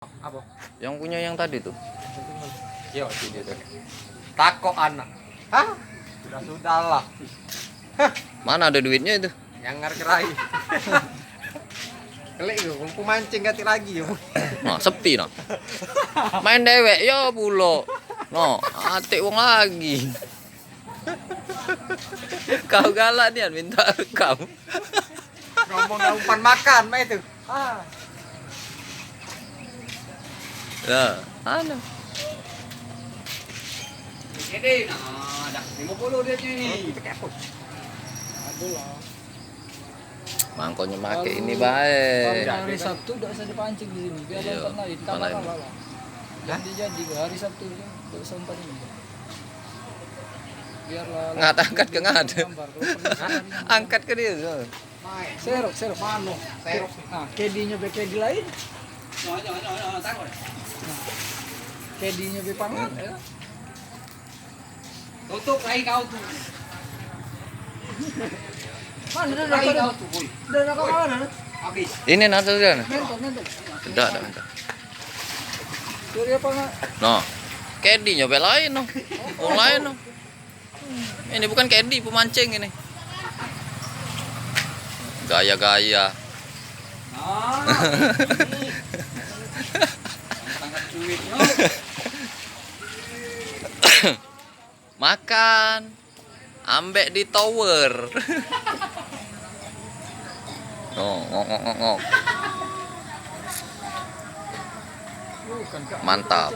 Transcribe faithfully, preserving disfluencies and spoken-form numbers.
Apa? Yang punya yang tadi tuh. Yo, itu dia tuh. Takok anak. Hah? Sudah-sudahlah. Mana ada duitnya itu? Yang ngar kerai. Kelik yo, aku mancing katik lagi yo. Nah, sepi nah. Main dewek yo pulo. No, atik wong lagi. Kau galak nian minta rekam. Ngomong umpan makan mah itu. Ah. Ya, anu. Jadi nah, dah lima puluh dia ni. Aduh lah. Mangkonyo make ini bae. Hari Sabtu dak usah dipancing di sini. Biar nonton lain, tambah kalah lah. Jadi jadi hari Sabtu tu dak usah umpan ini. Biarlah. Ngat angkat ke ngat. Angkat ke dia. Serok, serok. Mano? Serok. Nah, kedinya be kedi lain. Kedinya be pangan ya. Tutup lagi kau tu. Mana dah kau tu, boy. Dah kau mana? Habis. Ini nonton dia. Nonton, nonton. Tidak ada nonton. Curi apa enggak? No. Kedi nyobe lain no. Wong lain no. Ini bukan kedi, pemancing ini. Gaya-gaya. Makan. Ambek di tower. Oh, ngok, ngok, ngok, ngok. Mantap.